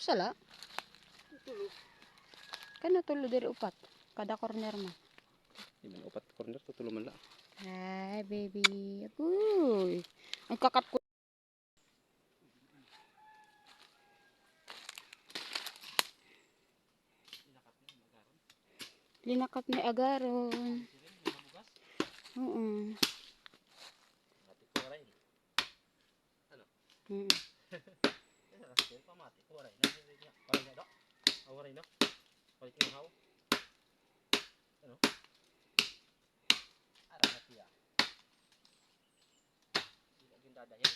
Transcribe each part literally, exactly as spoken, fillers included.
Sala. Tulo. Kano tulo diri upat? Kada corner man. Di man upat corner, tutulo man la. Hi, baby. Agoy. Ang kakat ko. Linakat ni agaron. Oo. Ano? Mm. Pamati ko, waray na. Waray na, Dok. Ah, waray na. Waray ko, haw. Ano? Ara na siya. Hindi na gindadahin.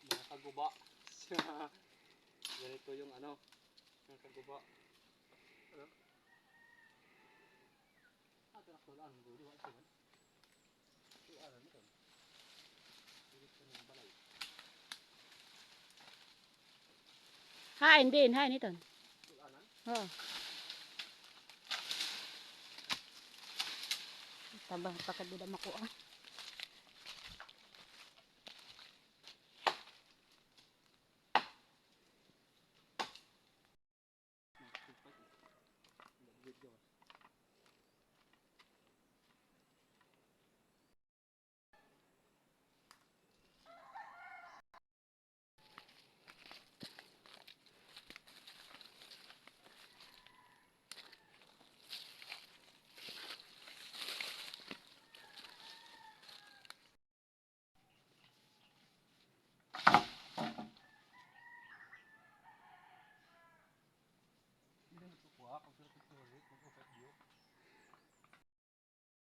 Mga kaguba. Ganito yung ano, mga kaguba. Ano? Ah, pero ako lang, gulo, ito man. Ito, ano, ito. Pilit ko na yung balay. Hain din, hain iton. Ito, ano? Oo. Tabang, pakadida makuha.